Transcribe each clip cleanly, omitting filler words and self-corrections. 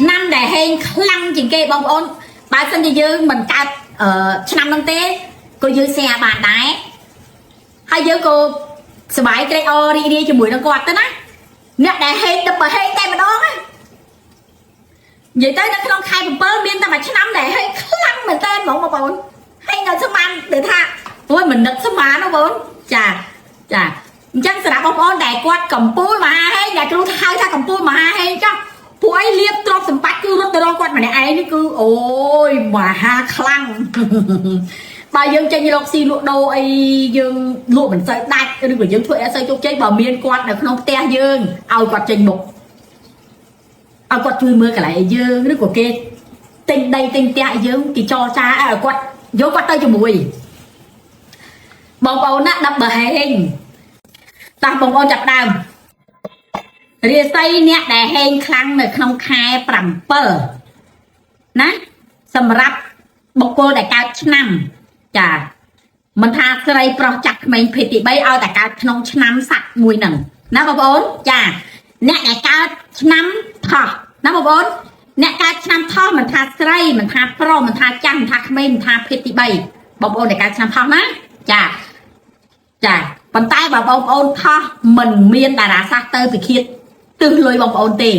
ឆ្នាំដែលហេងខ្លាំងជាងគេបងប្អូនបើសិនជាយើងមិនកើតអឺឆ្នាំហ្នឹងទេក៏យើង share បានដែរហើយយើងក៏សប្បាយត្រេកអររីករាយជាមួយនឹងគាត់ទៅណាអ្នកដែលហេងទៅបើហេងតែម្ដងណានិយាយទៅនៅក្នុងខែ7មានតែមួយឆ្នាំដែលហេងខ្លាំងមែនតើហ្មងបងប្អូនហេងដល់ស្មានដែលថាអូយមិននឹកស្មានណាបងប្អូនចាចាអញ្ចឹងសម្រាប់បងប្អូនដែលគាត់កំពូលមហាហេងដែលគ្រូហៅថាកំពូលមហាហេងចុះពួកអីលៀបទ្រព្យសម្បត្តិគឺរត់ទៅរកគាត់ម្នាក់ឯងនេះគឺអូយមហាខ្លាំង បើយើងចេញរកស៊ីលក់ដូរអីយើងលក់មិនសូវដាច់ឬក៏យើងធ្វើអីអត់សូវជោគជ័យបើមានគាត់នៅក្នុងផ្ទះយើងឲ្យគាត់ចេញមុខឲ្យគាត់ជួយមើលកន្លែងឲ្យយើងឬក៏គេទិញដីទិញផ្ទះឲ្យយើងគេចរចាឲ្យគាត់យកគាត់ទៅជាមួយបងប្អូនណាดับបើហេងតោះបងប្អូនចាប់ដើមរាសីអ្នកដែលហេងខ្លាំងនៅក្នុងខែ7ណាសម្រាប់បុគ្គលដែលកើតឆ្នាំចាមិនថាស្រីប្រុសចាស់ក្មេងភេទទី3ឲ្យតែកើតក្នុងឆ្នាំសត្វមួយហ្នឹងណាបងប្អូនចាអ្នកដែលកើតឆ្នាំថោះណាបងប្អូនអ្នកកើតឆ្នាំថោះមិនថាស្រីមិនថាប្រុសមិនថាចាស់មិនថាក្មេងមិនថាភេទទី3បងប្អូនដែលកើតឆ្នាំថោះណាចាចាប៉ុន្តែបើបងប្អូនថោះមិនមានតារាសាស្ត្រទៅពិឃាតទិសលុយបងប្អូនទេ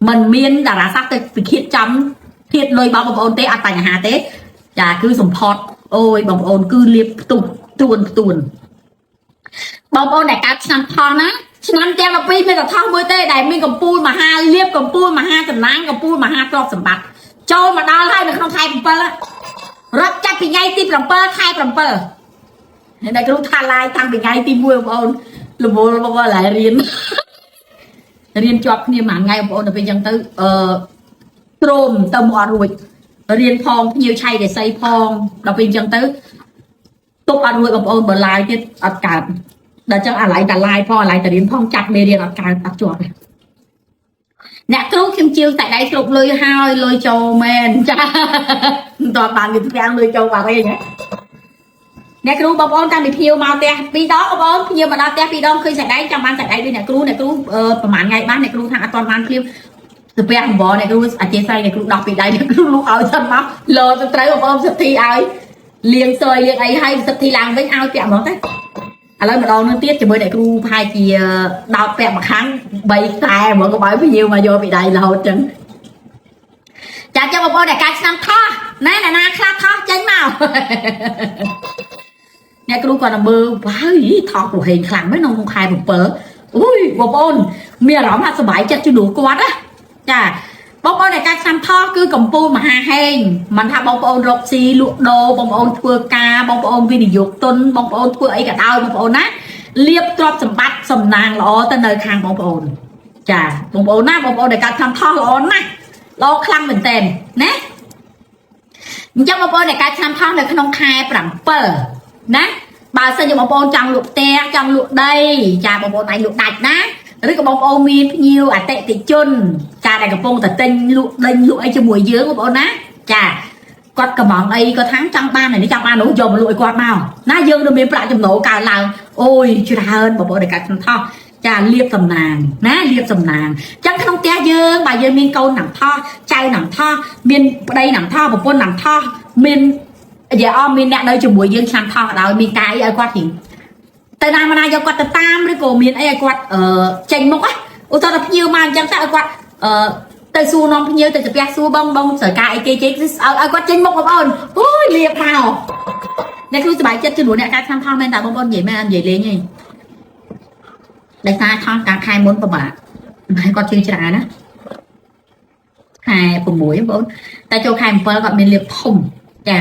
មិនមានតារាសាស្ត្រទៅពិឃាតចំធៀបលុយបងប្អូនទេអត់បញ្ហាទេចាគឺសំផតអូយបងប្អូនគឺលៀបផ្ទុះទួនផ្ទួនបងប្អូនដែលកើតឆ្នាំថោះណាឆ្នាំទាំង12មានតែថោះមួយទេដែលមានកំពូលមហាលៀបកំពូលមហាតំណាងកំពូលមហាទ្រព្យសម្បត្តិចូលមកដល់ហើយនៅក្នុងខែ7រាប់ចាប់ពីថ្ងៃទី7ខែ7ហើយតែគ្រូថាឡាយតាំងពីថ្ងៃទី1បងប្អូនរវល់បងប្អូនឡើយរៀនរៀនជាប់គ្នាមួយថ្ងៃបងប្អូនដល់ពេលអញ្ចឹងទៅអឺទ្រោមទៅមកអត់រួចរៀនផងភ្ញៀវឆៃរិស័យផងដល់ពេលអញ្ចឹងទៅទប់អត់រួចបងប្អូនបើឡាយទៀតអត់កើតដល់អញ្ចឹងអាឡ័យតាឡាយផងអាឡ័យតារៀនផងចាត់មេរៀនអត់កើតអត់ជាប់ទេអ្នកគ្រូខ្ញុំជាវតែដៃគ្រប់លុយហើយលុយចូលមែនចាមិនតបានវាទាំងលុយចូលបាត់ទេណាអ្នកគ្រូបងប្អូនតាំងពីភ្ញៀវមកផ្ទះពីរដងបងប្អូនភ្ញៀវមកដល់ផ្ទះពីរដងឃើញសាច់ដៃចង់បានសាច់ដៃដូចអ្នកគ្រូអ្នកគ្រូប្រហែលថ្ងៃបានអ្នកគ្រូថាអត់ទាន់បានភ្លាមទៅពះអំបអ្នកគ្រូអធិស្ឋានអ្នកគ្រូដោះពីដៃអ្នកគ្រូលុះឲ្យសិនមកលោទៅត្រូវបងប្អូនសិទ្ធិឲ្យលៀងសយលៀងអីឲ្យសិទ្ធិឡើងវិញឲ្យពាក់ហ្មងទៅឥឡូវម្ដងនឹងទៀតជាមួយអ្នកគ្រូប្រហែលជាដោតពាក់មួយខាង3ខ្សែហ្មងកុំឲ្យភ្ញៀវមកយកពីដៃរហូតចឹងចាចឹងបងប្អូនដែលកើតឆ្នាំថោះណាអ្នកណាខ្លះថោះចេញមក អ្នកគ្រូគាត់ទៅមើលហើយថោះប្រហែងខ្លាំងមែនក្នុងខែ7អូយបងប្អូនមានអារម្មណ៍ថាសប្បាយចិត្តជំនួសគាត់ណាចាបងប្អូនដែលកើតឆ្នាំថោះគឺកំពូលមហាហេងមិនថាបងប្អូនរកស៊ីលក់ដូរបងប្អូនធ្វើការបងប្អូនវិនិយោគទុនបងប្អូនធ្វើអីក៏ដោយបងប្អូនណាលៀបទ្រព្យសម្បត្តិសំណាងល្អទៅនៅខាងបងប្អូនចាបងប្អូនណាបងប្អូនដែលកើតឆ្នាំថោះល្អណាស់ល្អខ្លាំងមែនតើណាអញ្ចឹងបងប្អូនដែលកើតឆ្នាំថោះនៅក្នុងខែ7ណាបើសិនជាបងប្អូនចង់លក់ផ្ទះចង់លក់ដីចាបងប្អូនអាចលក់ដាច់ណាឬក៏បងប្អូនមានភ្ញៀវអតិថិជនចាដែលកំពុងតែទិញលក់ដេញលក់អីជាមួយយើងបងប្អូនណាចាគាត់កំងអីគាត់ថាចង់បាននេះចង់បាននោះយកមកលក់ឲ្យគាត់មកណាយើងនឹងមានប្រាក់ចំណូលកើនឡើងអូយច្រើនបងប្អូនដែលកើតឆ្នាំថោះចាលៀបសំណាងណាលៀបសំណាងចឹងក្នុងផ្ទះយើងបើយើងមានកូនណាំថោះចៅណាំថោះមានប្តីណាំថោះប្រពន្ធណាំថោះមាននិយាយអមមានអ្នកនៅជាមួយយើងឆ្នាំថោះក៏ដោយមានកាយឲ្យគាត់ជាងទៅណាមកណាយកគាត់ទៅតាមឬក៏មានអីឲ្យគាត់អឺចេញមុខណាឧទាហរណ៍ថាភ្ញៀវមកអញ្ចឹងទៅឲ្យគាត់អឺទៅសួរនាំភ្ញៀវទៅកាពះសួរបងបងត្រូវការអីគេគេឲ្យឲ្យគាត់ចេញមុខបងប្អូនអូយលៀបមកអ្នកគ្រូសប្បាយចិត្តជំនួសអ្នកកើតឆ្នាំថោះមែនតើបងប្អូននិយាយមែនអត់និយាយលេងទេដោយសារថោះកាលខែមុនប្រហែលហើយគាត់ជឿច្រើនណាខែ6បងប្អូនតែចូលខែ7គាត់មានលៀបធំចា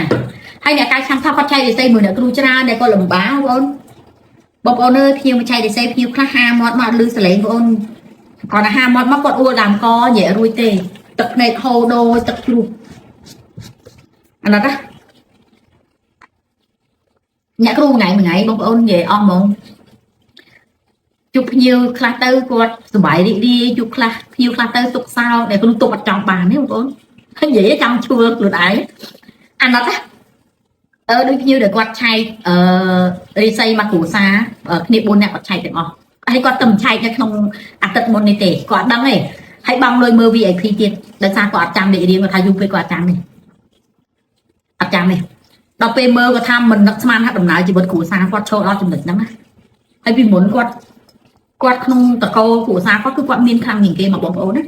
ហើយអ្នកកើតឆ្នាំថោះគាត់ចែករិស័យមួយអ្នកគ្រូច្រើនដែលគាត់លំបាកបងប្អូនបងប្អូនអើយភ្ញៀវមកចែករិស័យភ្ញៀវខ្លះហាមាត់មកលឺសលេងបងប្អូនគាត់ថាហាមាត់មកគាត់អួលដើមកនិយាយរួចទេទឹកភ្នែកហូរដូចទឹកជ្រោះអាណិតណាអ្នកគ្រូមួយថ្ងៃមួយថ្ងៃបងប្អូននិយាយអស់ហ្មងជួបភ្ញៀវខ្លះទៅគាត់សប្បាយរីករាយជួបខ្លះភ្ញៀវខ្លះទៅទុកសោដែលគ្រូទុកអត់ចង់បានទេបងប្អូននិយាយចង់ជួលខ្លួនឯងអាណិតណាអឺដូចភ្ញៀវដែលគាត់ឆែកអឺរិស័យមកគ្រួសារគ្នា4នាក់គាត់ឆែកទាំងអស់ហើយគាត់ទៅឆែកនៅក្នុងអាទិត្យមុននេះទេគាត់ដឹងទេ ហើយបងលុយមើល VIP ទៀតដោយសារគាត់អត់ចាំលេខរៀងគាត់ថាយូរពេកគាត់អត់ចាំទេអត់ចាំទេដល់ពេលមើលគាត់ថាមិននឹកស្មានថាដំណើរជីវិតគ្រួសារគាត់ចូលដល់ចំណុចហ្នឹងណាហើយពីមុនគាត់គាត់ក្នុងតកោគ្រួសារគាត់គឺគាត់មានខ្លាំងជាងគេមកបងប្អូនណា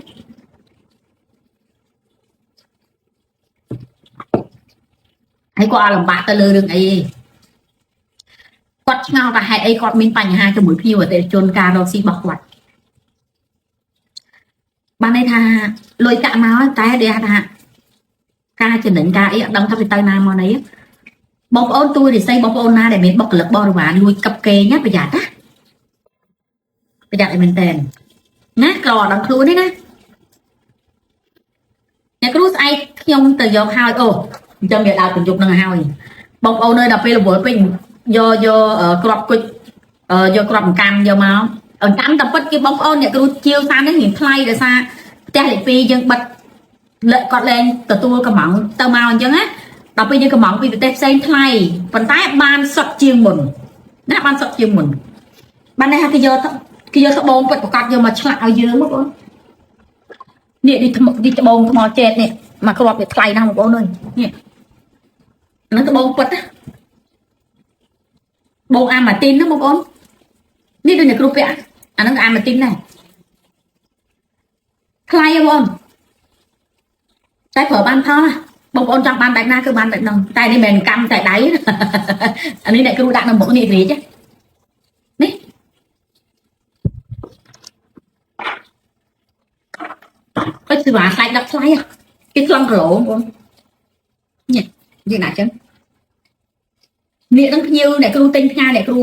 ហើយគាត់អត់លំបាកទៅលើរឿងអីទេគាត់ឆ្ងល់ថាហេតុអីគាត់មានបញ្ហាជាមួយភ្ញៀវអតិថិជនការរកស៊ីរបស់គាត់បានន័យថាលុយកាក់មកតែដូចថាការចំណេញការអីអត់ដឹងថាវាទៅណាមកណីបងប្អូនទួយរិស័យបងប្អូនណាដែលមានបុគ្គលិកបរិវារលួចកឹបកេងណាប្រយ័ត្នណាប្រយ័ត្នអីមែនតើណាក្រអត់ដឹងខ្លួនទេណាអ្នកគ្រូស្អែកខ្ញុំទៅយកហើយអូអញ្ចឹងវាដើរកញ្ជប់នឹងហើយបងប្អូននៅដល់ពេលរវល់ពេញយកយកក្របគុជយកក្របអង្កាំយកមកអង្កាំតែពិតគេបងប្អូនអ្នកគ្រូជាវសាននេះរៀងថ្លៃដោយសារផ្ទះលេខ2យើងបិទលាក់គាត់លែងទទួលកំងទៅមកអញ្ចឹងណាដល់ពេលយើងកំងពីប្រទេសផ្សេងថ្លៃប៉ុន្តែបានសុទ្ធជាងមុនណាបានសុទ្ធជាងមុនបាននេះគេយកគេយកត្បូងពិតប្រកបយកមកឆ្លាក់ឲ្យយើងបងប្អូននេះនេះនេះត្បូងថ្មចេតនេះមកគ្រាប់វាថ្លៃណាស់បងប្អូនអើយនេះហ្នឹងត្បូងពិតណាបងអាម៉ាទីនណាបងប្អូននេះដូចអ្នកគ្រូពាក់អាហ្នឹងអាម៉ាទីនដែរថ្លៃហ៎បងតែប្រើបានផលណាបងប្អូនចង់បានបែបណាគឺបានបែបហ្នឹងតែនេះមិនមែនកម្មតែដៃអានេះអ្នកគ្រូដាក់នៅមុខនេះរាជនេះអុចសេវាខ្លាច់ដល់ថ្លៃគេខ្លងគីឡូបងប្អូននេះយើងដាក់ចឹងនេះនឹងភ្ញៀវអ្នកគ្រូទិញផ្ញើអ្នកគ្រូ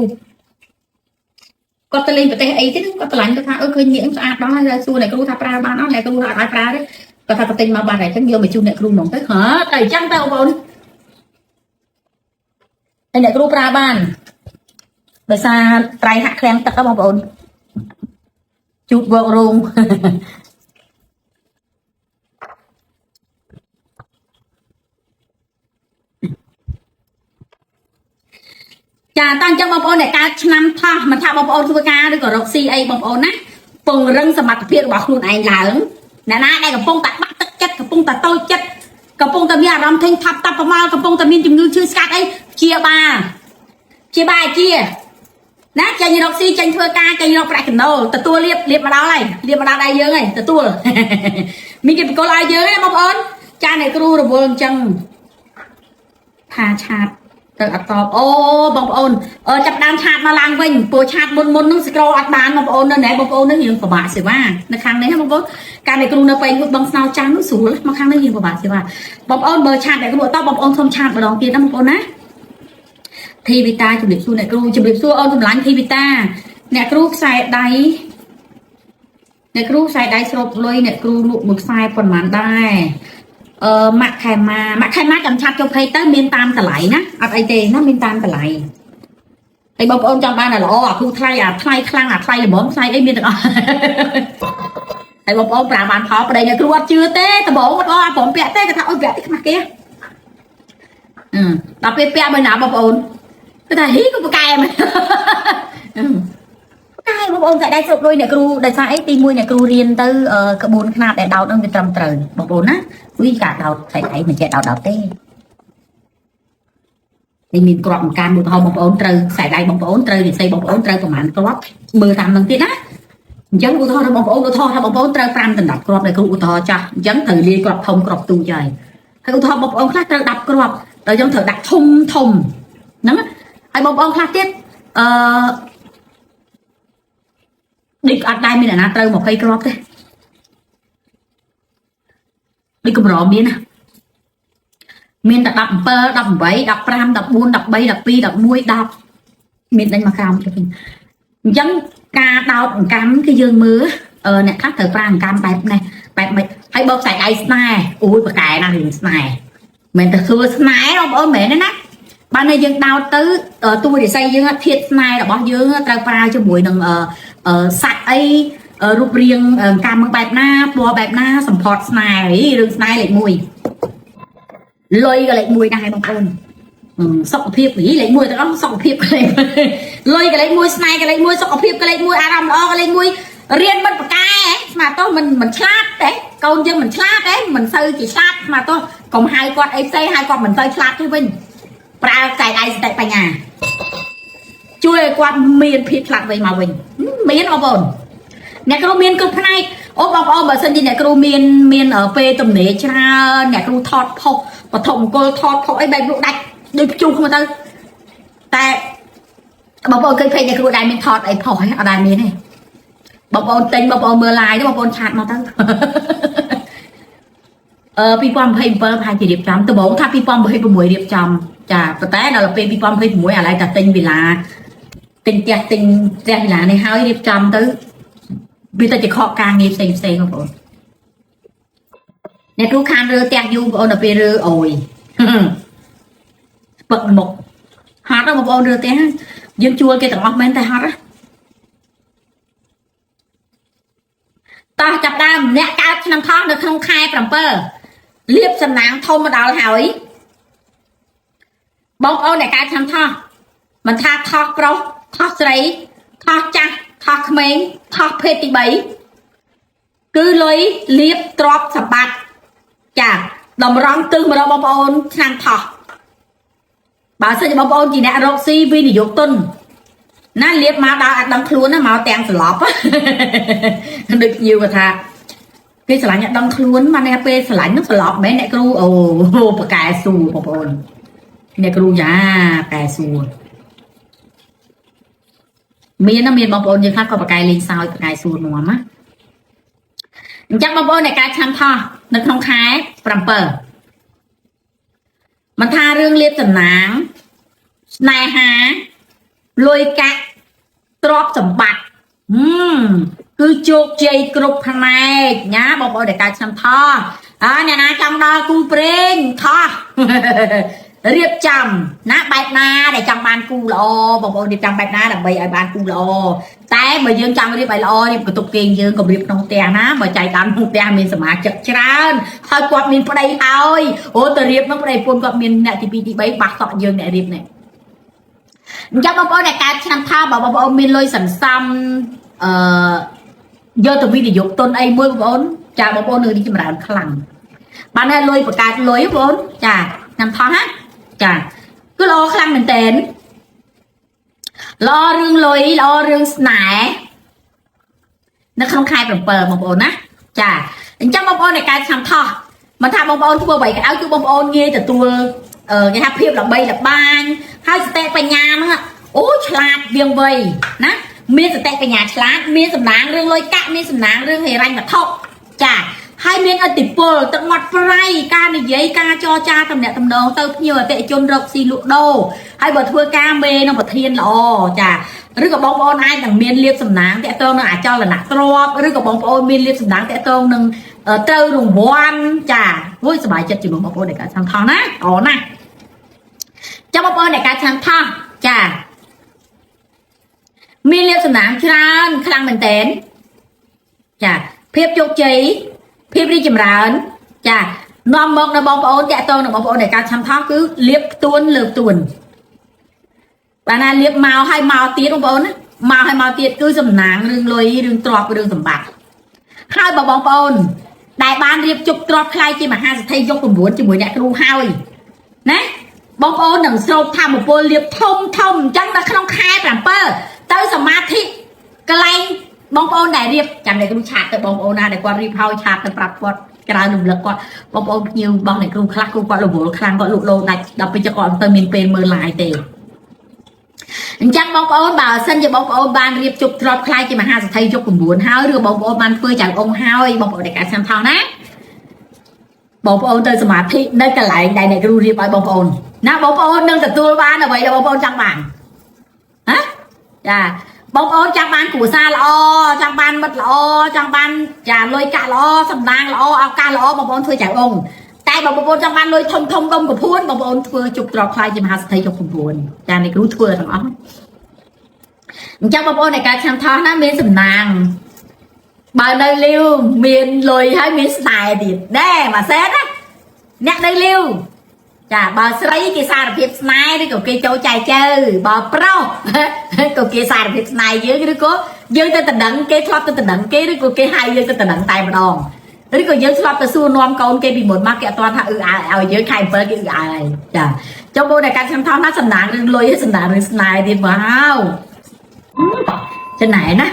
គាត់ទៅលេងប្រទេសអីទេគាត់ឆ្លាញ់គាត់ថាអឺឃើញនាងស្អាតដល់ហើយសួរអ្នកគ្រូថាប្រើបានអត់អ្នកគ្រូថាអត់ឲ្យប្រើទេគាត់ថាគាត់ទិញមកបានហើយអញ្ចឹងយកមកជូនអ្នកគ្រូហ្មងទៅហ៎តែអញ្ចឹងទៅបងប្អូនហើយអ្នកគ្រូប្រើបានដោយសារត្រៃហាក់ឃ្លាំងទឹកហ៎បងប្អូនជូតវករោងចាតើអញ្ចឹងបងប្អូនដែលកើតឆ្នាំថោះមិនថាបងប្អូនធ្វើការឬក៏រកស៊ីអីបងប្អូនណាពង្រឹងសមត្ថភាពរបស់ខ្លួនឯងឡើងអ្នកណាដែលកំពុងតែបាក់ទឹកចិត្តកំពុងតែតូចចិត្តកំពុងតែមានអារម្មណ៍ធេងថប់តាប់ប្រមាលកំពុងតែមានជំងឺឈឺស្កាត់អីព្យាបាលព្យាបាលជាណាចេញរកស៊ីចេញធ្វើការចេញរកប្រាក់ចំណូលទទួលលៀបលៀបមកដល់ហើយលៀបមកដល់ដៃយើងហើយទទួលមានគេបកលឲ្យយើងហ៎បងប្អូនចាអ្នកគ្រូរវល់អញ្ចឹងថាឆាតទៅអត់តបអូបងប្អូនចាប់ដើមឆាតមកឡើងវិញព្រោះឆាតមុនមុននឹងស្ក្រអត់បានបងប្អូននៅណែបងប្អូននឹងរៀងពិបាកសេវានៅខាងនេះបងប្អូនកាលអ្នកគ្រូនៅពេញបងស្នោចាំងនោះស្រួលមកខាងនេះរៀងពិបាកសេវាបងប្អូនបើឆាតអ្នកគ្រូអត់តបបងប្អូនសូមឆាតម្ដងទៀតណាបងប្អូនណាធីវីតាជំរាបសួរអ្នកគ្រូជំរាបសួរអូនសម្លាញ់ធីវីតាអ្នកគ្រូខ្សែដៃអ្នកគ្រូខ្សែដៃស្រូបលុយអ្នកគ្រូលក់មួយខ្សែប៉ុន្មានដែរអឺម៉ាក់ខែម៉ាម៉ាក់ខែម៉ាចាំឆាត់ចូលភ័យទៅមានតាមតម្លៃណាអត់អីទេណាមានតាមតម្លៃហើយបងប្អូនចង់បានអាល្អអាគ្រូថ្លៃអាថ្លៃខ្លាំងអាថ្លៃល្មមថ្លៃអីមានទាំងអស់ហើយបងប្អូនប្រើបានផលប្តីអ្នកគ្រូអត់ជឿទេដំបងអត់អត់ព្រមពាក់ទេគេថាអូយពាក់ទីខ្មាស់គេអឺដល់ពេលពាក់មួយណាបងប្អូនគេថាហ៊ីក៏ប្រកែមែនកែបងប្អូនតែដៃស្រុកលុយអ្នកគ្រូដោយសារអីទី1អ្នកគ្រូរៀនទៅក្បួនខ្នាតដែលដោតនឹងវាត្រឹមត្រូវបងប្អូនណាវិការដោតផ្សេងឯងមិនចេះដោតដោតទេនេះមានក្របអង្ការមួយទៅបងប្អូនត្រូវខ្សែដៃបងប្អូនត្រូវវិស័យបងប្អូនត្រូវប្រហែលក្របមើលតាមនឹងទៀតណាអញ្ចឹងឧទាហរណ៍បងប្អូនឧទាហរណ៍ថាបងប្អូនត្រូវ5ដណ្ដប់ក្របដែលគ្រូឧទាហរណ៍ចាស់អញ្ចឹងត្រូវលាយក្របធំក្របទូចហើយហើយឧទាហរណ៍បងប្អូនខ្លះត្រូវ10ក្របដល់អញ្ចឹងត្រូវដាក់ធំធំហ្នឹងហើយបងប្អូនខ្លះទៀតអឺដូចអត់ដែរមានអ្នកណាត្រូវ20គ្រាប់ទេដូចកម្រមានណាមានតែ17 18 15 14 13 12 11 10មានដេញមកក្រោមទៅវិញអញ្ចឹងការដោតអង្កាំគឺយើងមើលអ្នកខ្លះត្រូវប្រើអង្កាំបែបនេះបែបម៉េចហើយបើខ្សែដៃស្នេហ៍អូយប្រកែណារឿងស្នេហ៍មិនទៅធ្វើស្នេហ៍បងប្អូនមែនទេណាបានតែយើងដោតទៅតួរិស័យយើងធាតស្នេហ៍របស់យើងត្រូវប្រើជាមួយនឹងសាច់អីរូបរាងកម្មបែបណាពណ៌បែបណាសម្ផតស្នេហ៍រឿងស្នេហ៍លេខ1លុយក៏លេខ1ដែរបងប្អូនសុខភាពវិញលេខ1ទាំងអស់សុខភាពក៏លេខលុយក៏លេខ1ស្នេហ៍ក៏លេខ1សុខភាពក៏លេខ1អារម្មណ៍ល្អក៏លេខ1រៀនមិនប្រកែ ស្មាតោះមិនឆ្លាតទេកូនយើងមិនឆ្លាតទេមិនសូវជាឆ្លាតស្មាតោះកុំហៅគាត់អីផ្សេងហៅគាត់មិនសូវឆ្លាតទេវិញប្រើខ្សែដៃសតិបញ្ញាជួយឲ្យគាត់មានភាពឆ្លាតវៃមកវិញមានបងប្អូនអ្នកគ្រូមានគ្រប់ផ្នែកអូបងប្អូនបើសិនជាអ្នកគ្រូមានពេលទំនេរច្រើនអ្នកគ្រូថតផុសបឋមមង្គលថតផុសអីបែបលក់ដាច់ដូចភ្ជុះមកទៅតែបងប្អូនឃើញ page អ្នកគ្រូដែរមានថតអីផុសហ៎អត់ដែរមានទេបងប្អូនទិញបងប្អូនមើល live ទៅបងប្អូន chat មកទៅអឺ2027ប្រហែលជារៀបចំដំបូងថា2026រៀបចំចាប៉ុន្តែដល់ពេល2026ឥឡូវតែទិញវិឡាទិញផ្ទះទិញផ្ទះវិឡានេះហើយរៀបចំទៅវាទៅជាខកការងារផ្សេងផ្សេងបងប្អូនអ្នកគ្រូខានរើផ្ទះយូរបងប្អូនដល់ពេលរើអូយ ពឹកមុខហត់ណាបងប្អូនរើផ្ទះយើងជួលគេទាំងអស់មែនតែហត់ណាតោះចាប់ដើមអ្នកកើតឆ្នាំថោះនៅក្នុងខែ7លៀបសំណាងធំមកដល់ហើយបងប្អូនអ្នកកើតឆ្នាំថោះមិនថាថោះប្រុសថោះស្រីថោះចាស់ថោះក្មេងថោះភេទទី3គឺលុយលៀបទ្របសម្បត្តិចាតម្រង់ទិសមករកបងប្អូនឆ្នាំថោះបើសិនជាបងប្អូនជាអ្នករកស៊ីវិនិយោគទុនណាលៀបមកដល់អត់ដឹងខ្លួនណាមកទាំងស្លប់ដូចភ្ញៀវគាត់ថាគេស្រឡាញ់អត់ដឹងខ្លួនមកអ្នកពេលស្រឡាញ់នោះស្លប់មែនអ្នកគ្រូអូប្រកែសួរបងប្អូនអ្នកគ្រូយ៉ាប្រកែសួរមានណាមានបងប្អូនយើងខ្លះក៏ប្រកែលេងសើចប្រកែសួរនាំណាអញ្ចឹងបងប្អូនអ្នកការឆ្នាំថោះនៅក្នុងខែ7មិនថារឿងលៀបតំណាងស្នេហាលុយកាក់ទ្រព្យសម្បត្តិគឺជោគជ័យគ្រប់ផ្នែកណាបងប្អូនដែលកើតឆ្នាំថោះអើអ្នកណាចង់ដល់គូព្រេងថោះ រៀបចំណាបែបណាដែលចង់បានគូល្អបងប្អូនរៀបចំបែបណាដើម្បីឲ្យបានគូល្អតែបើយើងចង់រៀបឲ្យល្អរៀបបន្ទប់គេងយើងកុំរៀបក្នុងផ្ទះណាបើចៃតាមក្នុងផ្ទះមានសមាជិកច្រើនហើយគាត់មានប្តីហើយអូទៅរៀបនោះប្តីប្រពន្ធគាត់មានអ្នកទី2ទី3បាសសក់យើងអ្នករៀបនេះអញ្ចឹងបងប្អូនដែលកើតឆ្នាំថោះបើបងប្អូនមានលុយសន្សំអឺយកទៅវិនិយោគទុនអីមួយបងប្អូនចាបងប្អូននឹងរីកចម្រើនខ្លាំងបានហើយលុយបង្កើតលុយបងប្អូនចាឆ្នាំថោះណាចាគឺល្អខ្លាំងមែនតើល្អរឿងលុយល្អរឿងស្នេហ៍នៅក្នុងខែ7បងប្អូនណាចាអញ្ចឹងបងប្អូនដែលកើតឆ្នាំថោះមិនថាបងប្អូនធ្វើអ្វីក៏ដោយគឺបងប្អូនងាយទទួលគេថាភាពល្បីល្បាញហើយសតិបញ្ញាហ្នឹងអូឆ្លាតវៀងវៃណាមានសតិបញ្ញាឆ្លាតមានសំណាងរឿងលុយកាក់មានសំណាងរឿងហិរញ្ញវត្ថុចាហើយមានឥទ្ធិពលទឹកមាត់ប្រៃការនិយាយការចរចាតំណាក់តំណងទៅភ្ញៀវអតិថិជនរកស៊ីលក់ដូរហើយបើធ្វើការមេនឹងប្រធានល្អចាឬក៏បងប្អូនអាចនឹងមានលៀបសំណាងតាក់ទងនឹងអចលនៈទ្រព្យឬក៏បងប្អូនមានលៀបសំណាងតាក់ទងនឹងត្រូវរង្វាន់ចាអូយសប្បាយចិត្តជាមួយបងប្អូនដែលកើតឆ្នាំថោះណាអូណាចាំបងប្អូនដែលកើតឆ្នាំថោះចាមានលៀបសំណាងច្រើនខ្លាំងមែនទែនចាភាពជោគជ័យភាពរីកចម្រើនចានាំមកនៅបងប្អូនតាក់ទងនឹងបងប្អូនដែលកើតឆ្នាំថោះគឺលៀបផ្ទួនលើផ្ទួនបាទណាលៀបមកឲ្យមកទៀតបងប្អូនណាមកឲ្យមកទៀតគឺសំណាងរឿងលុយរឿងទ្រព្យរឿងសម្បត្តិហើយបើបងប្អូនដែលបានរៀបជប់ទ្រព្យខ្លាយជាមហាសេដ្ឋីយក9ជាមួយអ្នកគ្រូហើយណាបងប្អូននឹងស្រូបធម្មពលលៀបធំធំអញ្ចឹងនៅក្នុងខែ7ទៅសមាធិកន្លែងបងប្អូនដែលរៀបចាំអ្នកគ្រូ chat ទៅបងប្អូនណាដែលគាត់រៀបហើយ chat ទៅប្រាប់គាត់ក្រៅរំលឹកគាត់បងប្អូនភ្ញៀវរបស់អ្នកគ្រូខ្លះគ្រូគាត់រវល់ខ្លាំងគាត់លក់លោដាច់ដល់ពេលចគាត់អត់ទៅមានពេលមើល live ទេអញ្ចឹងបងប្អូនបើសិនជាបងប្អូនបានរៀបជប់ទ្រព្យខ្លាយជាមហាសេដ្ឋីយុគ9ហើយឬបងប្អូនបានធ្វើចៅអងហើយបងប្អូនដែលកើតឆ្នាំថោះណាបងប្អូនទៅសមាធិនៅកន្លែងដែលអ្នកគ្រូរៀបឲ្យបងប្អូនណាបងប្អូននឹងទទួលបានអ្វីដែលបងប្អូនចង់បានណាចាបងប្អូនចង់បានគ្រួសារល្អចង់បានមិត្តល្អចង់បានចាលុយកាក់ល្អសំណាងល្អឱកាសល្អបងប្អូនធ្វើចៅអងតែបើបងប្អូនចង់បានលុយធំធំដុំកពួនបងប្អូនធ្វើជប់ទ្រព្យខ្លាយជាមហាសេដ្ឋីយុគ9ចាអ្នកគ្រូធ្វើទាំងអស់អញ្ចឹងបងប្អូនដែលកើតឆ្នាំថោះណាមានសំណាងបើនៅលាវមានលុយហើយមានស្នេហ៍ទៀតណែមួយសែនណាអ្នកនៅលាវ ចាបើស្រីគេសារភាពស្នេហ៍ឬក៏គេចូលចែកជើបើប្រុសក៏គេសារភាពស្នេហ៍យើងឬក៏យើងទៅតដឹងគេធ្លាប់ទៅតដឹងគេឬក៏គេហៅយើងទៅតដឹងតែម្ដងឬក៏យើងធ្លាប់ទៅសួរនាំកូនគេពីមុនមកគេអត់ទាន់ថាអឺអើឲ្យយើងខែ7គេអឺអើហើយចាចុះបងតែកាត់ឆ្នាំថោះណាសំណាងរឿងលុយសំណាងរឿងស្នេហ៍ទៀតវ៉ាវចំណែណា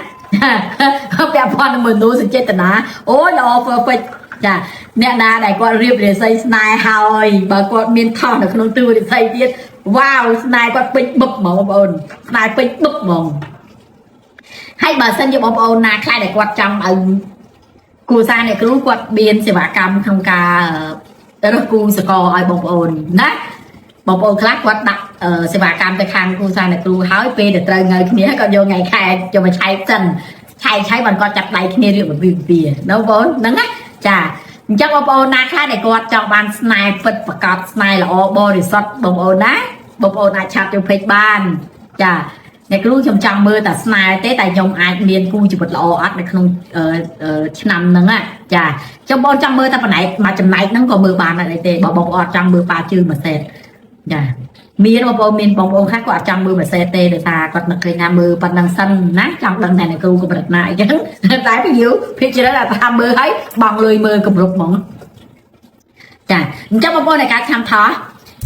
ពាក់ព័ន្ធនឹងមនុស្សចេតនាអូយល្អ perfect ចាអ្នកណាដែលគាត់រៀបរិស័យស្នេហ៍ហើយបើគាត់មានថោះនៅក្នុងទូរិស័យទៀតវ៉ាវស្នេហ៍គាត់ពេញបឹបហ្មងបងប្អូនស្នេហ៍ពេញបឹបហ្មងហើយបើសិនជាបងប្អូនណាខ្លះដែលគាត់ចង់ឲ្យគូសារអ្នកគ្រូគាត់មានសេវាកម្មក្នុងការរើសគូសកលឲ្យបងប្អូនណាបងប្អូនខ្លះគាត់ដាក់សេវាកម្មទៅខាងគូសារអ្នកគ្រូហើយពេលដែលត្រូវងើគ្នាគាត់យកថ្ងៃខែយកមកឆែកសិនឆែកឆែកបានគាត់ចាប់ដៃគ្នារៀបវិវិណាបងប្អូនហ្នឹងណាចាអញ្ចឹងបងប្អូនណាខ្លះដែលគាត់ចង់បានស្នេហ៍ពិតប្រកបស្នេហ៍ល្អបរិសុទ្ធបងប្អូនណាបងប្អូនអាចឆាតចូលពេកបានចាអ្នកគ្រូខ្ញុំចង់មើលតែស្នេហ៍ទេតែខ្ញុំអាចមានគូជីវិតល្អអត់នៅក្នុងឆ្នាំហ្នឹងចាចុះបងចង់មើលតែផ្នែកមួយចំណែកហ្នឹងក៏មើលបានដែរទេបើបងប្អូនចង់មើលប៉ាជឿមួយសេតចាមានបងប្អូនមានបងប្អូនខ្លះគាត់អត់ចង់មើលមួយសេតទេដោយសារគាត់នឹកឃើញថាមើលប៉ុណ្ណឹងសិនណាចង់ដឹងថាអ្នកគ្រូកម្រិតណាអញ្ចឹងតែពីយូភាគច្រើនថាមើលហើយបងលុយមើលកម្រុកហ្មងចាអញ្ចឹងបងប្អូនในការឆ្នាំថោះ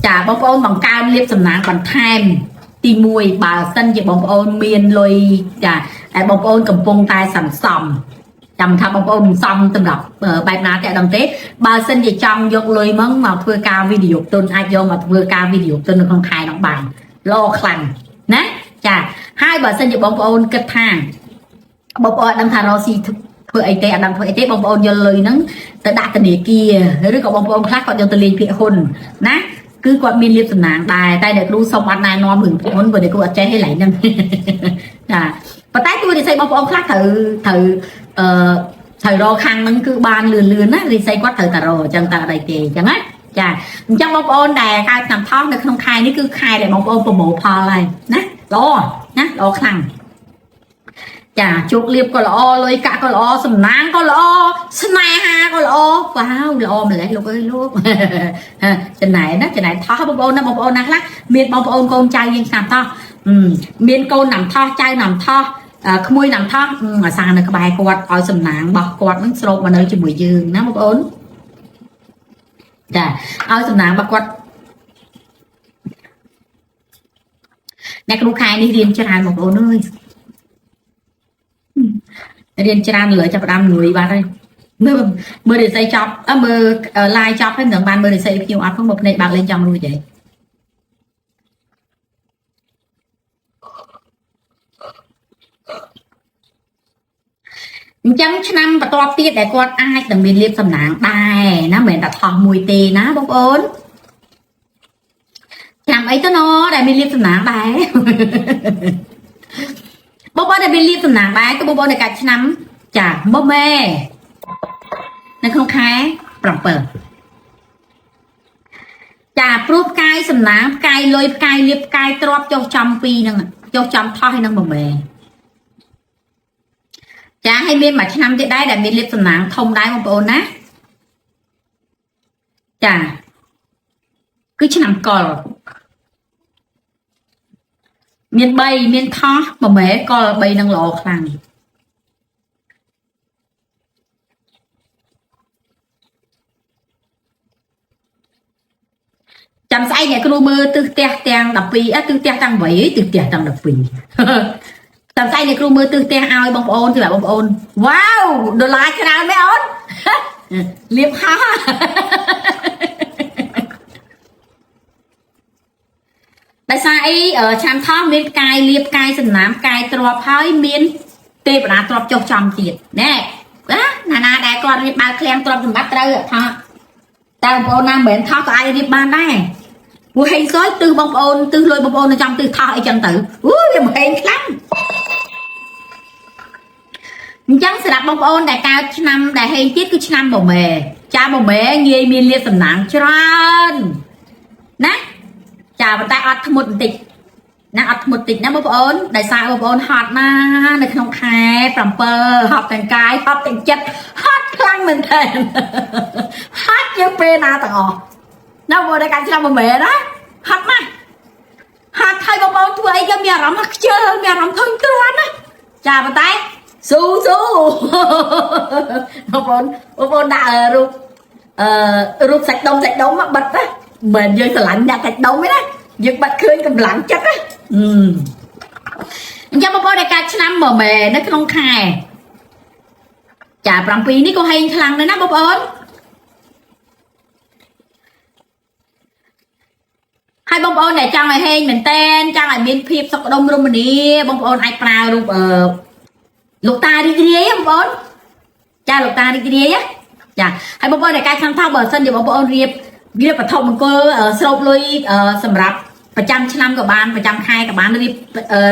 ចាបងប្អូនបង្កើនលៀបសំណាងបន្ថែមទី1បើសិនជាបងប្អូនមានលុយចាតែបងប្អូនកំពុងតែសន្សំចាំថាបងប្អូនសំសម្រាប់បែបណាទេអត់ដឹងទេបើសិនជាចង់យកលុយមកមកធ្វើការវិនិយោគទុនអាចយកមកធ្វើការវិនិយោគទុននៅក្នុងខែនោះបានល្អខ្លាំងណាចាហើយបើសិនជាបងប្អូនគិតថាបងប្អូនអត់ដឹងថារកស៊ីធ្វើអីទេអត់ដឹងធ្វើអីទេបងប្អូនយកលុយហ្នឹងទៅដាក់ធនាគារឬក៏បងប្អូនខ្លះគាត់យកទៅលេងភាគហ៊ុនណាគឺគាត់មានលៀបសំណាងដែរតែអ្នកគ្រូសុំអត់ណែនាំរឿងភាគហ៊ុនព្រោះអ្នកគ្រូអត់ចេះទេឡើយហ្នឹងចាប៉ុន្តែគួរនិយាយបងប្អូនខ្លះត្រូវត្រូវអឺត្រូវរកខាងហ្នឹងគឺបានលឿនលឿនណារិស័យគាត់ត្រូវតែរកអញ្ចឹងតើអីទេអញ្ចឹងណាចាអញ្ចឹងបងប្អូនដែលកើតឆ្នាំថោះនៅក្នុងខែនេះគឺខែដែលបងប្អូនប្រមូលផលហើយណាល្អណាល្អខ្លាំងចាជោគលាភក៏ល្អលុយកាក់ក៏ល្អសំណាងក៏ល្អស្នេហាក៏ល្អវ៉ាវល្អម្លេះលោកអើយលោកចំណែណាចំណែថោះបងប្អូនណាបងប្អូនណាខ្លះមានបងប្អូនកូនចៅយើងឆ្នាំថោះមានកូនណាំថោះចៅណាំថោះក្មួយណាំថោះអាសានៅក្បែរគាត់ឲ្យសំណាងរបស់គាត់នឹងស្រូបមកនៅជាមួយយើងណាបងប្អូនចាឲ្យសំណាងរបស់គាត់អ្នកគ្រូខែនេះរៀនច្រើនបងប្អូនអើយរៀនច្រើនលើចាប់ផ្ដើមលួយបាត់ហើយមើលមើលរិស័យចប់មើល live ចប់ហើយមិនដឹងបានមើលរិស័យភ្ញៀវអត់ផងបើភ្នែកបើកលេងចង់រួចហើយអញ្ចឹងឆ្នាំបន្ទាប់ទៀតដែលគាត់អាចនឹងមានលៀបសំណាងដែរណាមិនមែនតែថោះមួយទេណាបងប្អូនឆ្នាំអីទៅណដែលមានលៀបសំណាងដែរបងប្អូនដែលមានលៀបសំណាងដែរគឺបងប្អូនในកាច់ឆ្នាំចាមកម៉ែនៅក្នុងខែ7ចាព្រោះផ្កាយសំណាងផ្កាយលុយផ្កាយលៀបផ្កាយទ្របចុះចំពីរហ្នឹងចុះចំថោះហើយនឹងមកម៉ែចាឲ្យមានមួយឆ្នាំទៀតដែរដែលមានលៀបសំណាងធំដែរបងប្អូនណាចាគឺឆ្នាំកុលមាន3មានថោះមួយម៉ែកុល3នឹងល្អខ្លាំងចាំស្អែកអ្នកគ្រូមើលទិសផ្ទះទាំង12ទិសផ្ទះទាំង8ទិសផ្ទះទាំង12តាមស្អែកអ្នកគ្រូមើលទិសផ្ទះឲ្យបងប្អូនសម្រាប់បងប្អូនវ៉ាវដុល្លារច្រើនមែនអូនលៀបហោះដោយសារអីឆ្នាំថោះមានផ្កាយលៀបផ្កាយសំណាមផ្កាយទ្របហើយមានទេវតាទ្របចុះចំទៀតណែណាណាដែលគាត់រៀបបើឃ្លាំងទ្របសម្បត្តិត្រូវថាតែបងប្អូនណាមិនមែនថោះក៏អាចរៀបបានដែរព្រោះហេងសយទិសបងប្អូនទិសលុយបងប្អូននៅចំទិសថោះអីចឹងទៅអូវាមិនហេងខ្លាំងអញ្ចឹងសម្រាប់បងប្អូនដែលកើតឆ្នាំដែលហេងទៀតគឺឆ្នាំបមែចាបមែងាយមានលៀបសំណាងច្រើនណាចាប៉ុន្តែអត់ធ្មត់បន្តិចណាអត់ធ្មត់តិចណាបងប្អូនដោយសារបងប្អូនហត់ណានៅក្នុងខែ7ហត់ទាំងកាយហត់ទាំងចិត្តហត់ខ្លាំងមែនទែនហត់ជាងពេលណាទាំងអស់ ណាបងប្អូនដែលកើតឆ្នាំមមែណាហត់ណាស់ហត់ហើយបងប្អូនធ្វើអីក៏មានអារម្មណ៍ថាខ្ជិលមានអារម្មណ៍ធុញទ្រាន់ណាចាប៉ុន្តែស៊ូស៊ូបងប្អូនបងប្អូនដាក់រូបរូបសាច់ដុំសាច់ដុំបិទណាមិនយើងស្រឡាញ់អ្នកសាច់ដុំទេណាយើងបាត់ឃើញកម្លាំងចិត្តណាអញ្ចឹងបងប្អូនដែលកើតឆ្នាំមមែនៅក្នុងខែចា7នេះក៏ហែងខ្លាំងដែរណាបងប្អូនហើយបងប្អូនដែលចង់ឲ្យហេងមែនតែនចង់ឲ្យមានភាពសុខដុមរមនាបងប្អូនអាចប្រើរូបលោកតារីករាយបងប្អូនចាលោកតារីករាយចាហើយបងប្អូនដែលកើតឆ្នាំថោះបើសិនជាបងប្អូនរៀបរៀបវត្ថុមង្គលស្រូបលុយសម្រាប់ប្រចាំឆ្នាំក៏បានប្រចាំខែក៏បានរៀប